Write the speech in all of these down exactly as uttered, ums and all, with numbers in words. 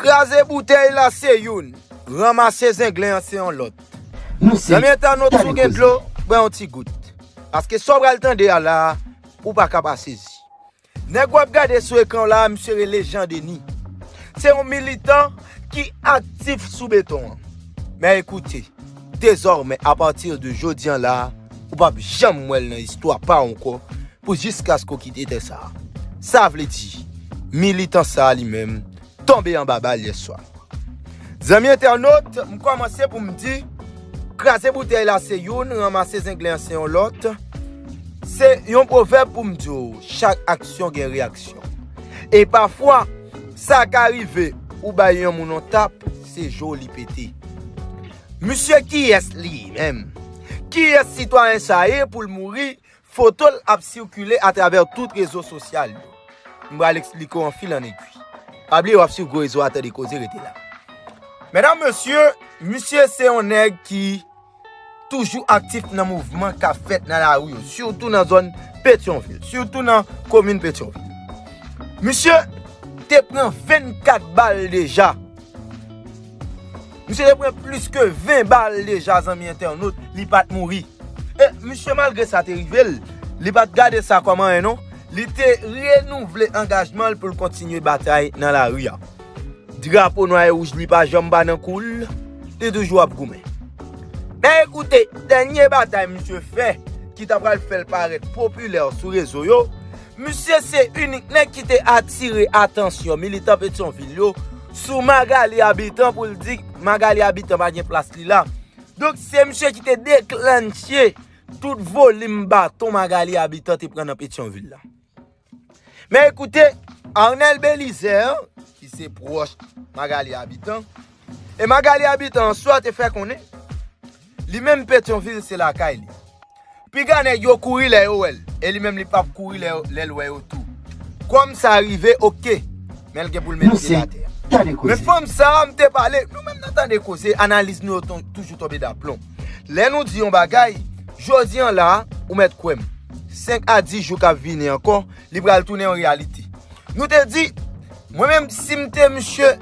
Kraze boutèy la se youn, ranmase zenglen an se yon lòt. Zanmi entènot, si w gen dlo, bwè yon ti gout. Paske sa w pral tande a la, ou pa ka pa sezi. Nèg w ap gade sou ekran w la a, misye rele Jean Denis. Se yon militan ki aktif sou beton an. Men ekoute, dezòmè, apati de jodi an la, ou p ap janm wè l nan istwa pa w ankò, pou jiskaske w kite tè sa a. Sa vle di, militan sa a li menm tonbe anba bal yèswa. Zanmi entènot, m kòmanse pou m di, kraze boutèy la se youn, ranmase zenglen an se yon lòt. Se yon pwovèb pou m di w, chak aksyon gen reyaksyon. E pafwa, sa ka rive, ou bay yon moun yon tap, se je w li pete. Misye kiyès li menm? Kiyès sitwayen sa ye pou l mouri? Foto l ap sikile atravè tout rezo sosyal yo. M pral eksplike w anfil an egwi. Pa bliye w ap swiv gwo rezo a, tande koze, rete la. Medam, mesye, misye se yon nèg ki toujou aktif nan mouvman k ap fèt nan lari yo, sitou nan zòn Petyonvil, sitou nan komin Petyonvil. Misye te pran vennkat bal deja. Misye te pran plis ke ven bal deja, zanmi entènot, li pa t mouri. E misye, malgre sa te rive l, li pa t gade sa kòm anyen non. Li te renouvle angajman l pou l kontinye batay nan lari a. Drapo nwa e wouj li pa janm pa nan kou l, li toujou ap goumen. Men ekoute, dènye batay misye fè, ki ta pral fè l parèt popilè sou rezo yo, misye se inik nèg ki te atire atansyon militan Petyonvil yo sou Magalie Habitant pou l di Magalie Habitant pa gen plas li la. Donk, se misye ki te deklanche tout volim baton Magalie Habitant te pran nan Petyonvil la. Men ekoute, Arnel Belizaire, ki se pwòch Magalie Habitant, e Magalie Habitant an swa te fè konnen, li menm Petyonvil se lakay li. Piga nèg yo kouri lè yo wè l, e li menm li p ap kouri lè, lè l wè yo tou. Kòm sa rive, oke, men l gen pou l met pye l atè. Men fanm sa a, m te pale, nou menm nan Tande Koze, analiz nou yo ton-, toujou tonbe daplon. Lè nou di yon bagay, jodi an la, ou mèt kwè m. Senk a dis jou k ap vini ankò, li pral tounen yon reyalite. Nou te di, mwen menm, si m te misye,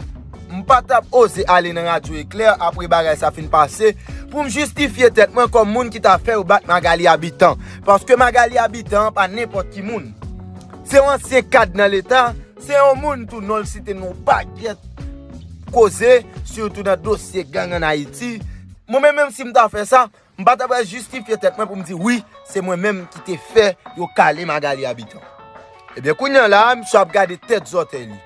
m pa t ap oze ale nan Radyo Eklè apre bagay sa fin pase, pou m jistifye tèt mwen kòm moun ki ta fè yo bat Magalie Habitant. Paske Magalie Habitant pa nenpòt ki moun. Se yon ansyen kad nan Leta, se yon moun tou non l site nan yon pakèt koze, sitou nan dosye gang ann Ayiti. Mwen menm, menm si m ta fè sa, m pa ta pral jistifye tèt mwen pou m di, wi, se mwen menm ki te fè yo kale Magalie Habitant. Ebyen, kounye a la a, misye ap gade tèt zòtèy li.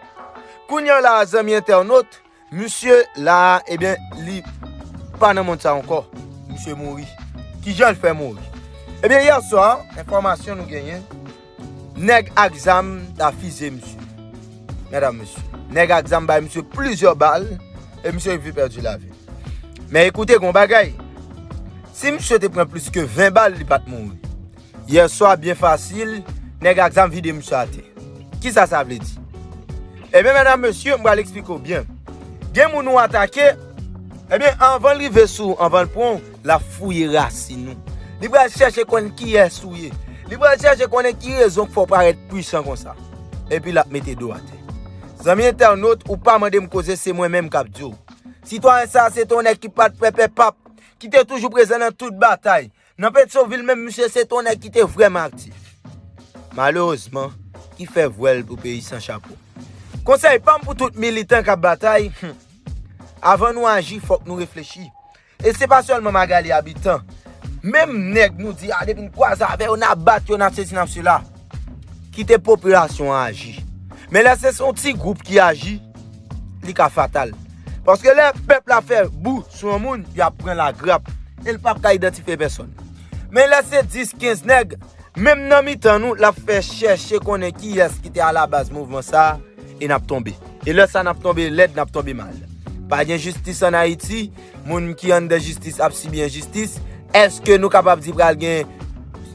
Kounye a la a, zanmi entènot, misye la a, ebyen, li pa nan mond sa ankò. Misye mouri. Kijan l fè mouri? Ebyen, yè swa, enfòmasyon nou genyen, nèg ak zam ta fize misye. Medam, mesye, nèg ak zam bay misye plizyè bal, e misye rive pèdi lavi l. Men ekoute, gon bagay. Si misye te pran plis ke ven bal, li pa t mouri. Yè swa, byen fasil, nèg ak zam vide misye atè. Kisa sa vle di? Ebyen, medam, mesye, m pral eksplike w byen. Gen moun ou atake, ebyen, anvan l rive sou w, anvan l pran w, l ap fouye rasin ou. Li pral chèche konn kiyès ou ye. Li pral chèche konnen ki rezon k fè w parèt pwisan konsa. Epi l ap mete do atè. Zanmi entènot, ou pa mande m koze, se mwen menm k ap di w. Sitwayen sa a se te yon nèg ki pa t pè pè p ap, ki te toujou prezan nan tout batay. Nan Petyonvil menm, misye se te yon nèg ki te vrèman aktif. Malerezman, ki fè vwèl pou peyi san chapo. Konsèy pa m pou tout militan k ap batay, hmm, avan nou aji, fòk nou reflechi. E se pa sèlman Magalie Habitant. Menm nèg nou di, a, depi n kwaze avè yo, n ap bat yo, n ap sesi, n ap sela. Kite popilasyon an aji. Men lè se, se yon ti gwoup ki aji, li ka fatal. Paske lè pèp la fè bou sou yon moun, y ap pran lagrap. E l p ap ka idantifye pèsòn. Men lè se dis, kenz nèg, menm nan mitan nou, l ap fè chèche konnen kiyès ki te alabaz mouvman sa a, e n ap tonbe. E lè sa, n ap tonbe lèd, n ap tonbe mal. Pa gen jistis ann Ayiti, moun ki anndan jistis ap sibi enjistis. Èske nou kapab di pral gen,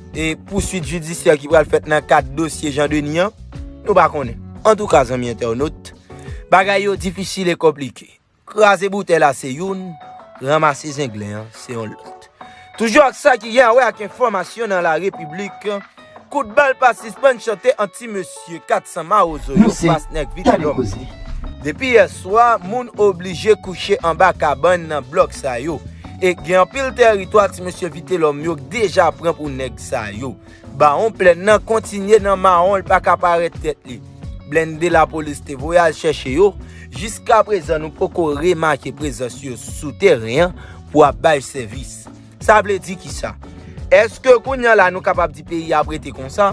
e, pouswit jidisyè ki pral fèt nan kad dosye Jean Denis an? Nou pa konnen. Antouka, zanmi entènot, bagay yo difisil e konplike. Kraze boutèy la se youn, ranmase zenglen an se yon lòt. Toujou ak sa ki gen a wè ak enfòmasyon nan la Repiblik, kout bal pa sispann chante ant ti mesye kat san mawozo yo, Fas Nèg Vitelòm. Depi yèswa, moun oblije kouche anba kabann nan blòk sa yo. E gen anpil tèritwa ti mesye Vitelòm yo deja pran pou nèg sa yo. Bawon Plèn nan kontinye nan mawon, l pa ka parèt tèt li. Blende lapolis te voye al chèche yo. Jiskaprezan, nou poko remake prezans yo sou teren an pou ap bay sèvis. Sa vle di kisa? Èske kounye a la nou kapab di peyi a ap rete konsa?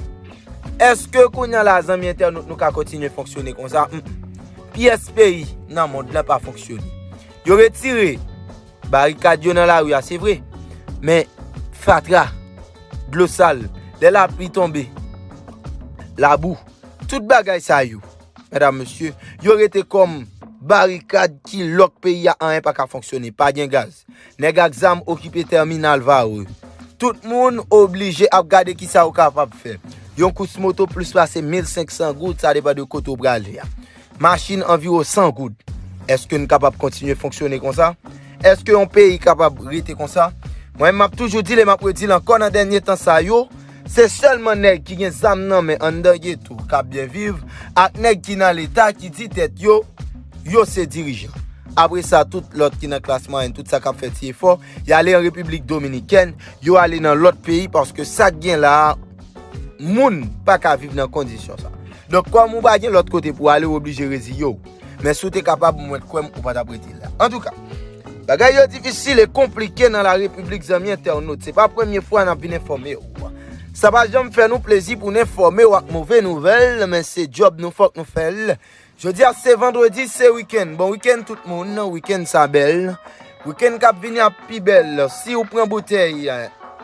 Èske kounye a la, zanmi entènot, nou ka kontinye fonksyone konsa? Hmm. Pyès peyi nan mond lan pa fonksyone. Yo retire barikad yo nan lari a, se vre. Men fatra, dlo sal, lè lapli tonbe, labou, tout bagay sa yo, medam, mesye, yo rete kòm barikad ki lòk peyi a, anyen pa ka fonksyone, pa gen gaz. Nèg ak zam okipe tèminal Varreux. Tout moun oblije ap gade kisa yo kapab fè. Yon kous moto plis pase mil senk san goud, sa depann de kote w prale a. Machin anviwon san goud. Èske n kapab kontinye fonksyone konsa? Èske yon peyi kapab rete konsa? Mwen, m ap toujou di l e m ap redi l ankò nan dènye tan sa yo, se sèlman nèg ki gen zam nan men anndan geto k ap byen viv, ak nèg ki nan Leta ki di tèt yo, yo se dirijan. Apre sa, tout lòt ki nan klas mwayèn, tout sa k ap fè ti efò, y ale an Repiblik Dominikèn, yo ale nan lòt peyi, paske sa k gen la a, moun pa ka viv nan kondisyon sa. Donk, kòm ou pa gen lòt kote pou ale, ou oblije reziye w. Men si w te kapab, mwen kwè m, ou pa t ap rete la. Antouka, bagay yo difisil e konplike nan la Repiblik, zanmi entènot. Se pa premye fwa n ap vin enfòme w. Sa pa janm fè nou plezi pou n enfòme w ak move nouvèl, men se djòb nou, fòk nou fè l. Jodi a se vandredi, se wikenn. Bon wikenn tout moun, wikenn sa bèl. Wikenn k ap vini ap pi bèl. Si w pran boutèy,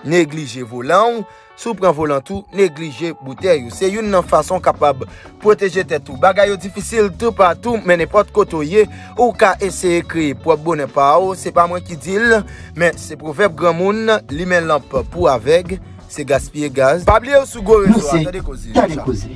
neglije volan w. Si w pran volan tou, neglije boutèy ou. Se youn nan fason w kapab pwoteje tèt ou. Bagay yo difisil toupatou, men nenpòt kote w ye, ou ka eseye kreye pwòp bonè pa w. Se pa mwen ki di l, men se pwovèb granmoun, limen lanp pou avèg, se gaspiye gaz. Pa bliye w sou gwo rezo a, tande koze. Tande koze.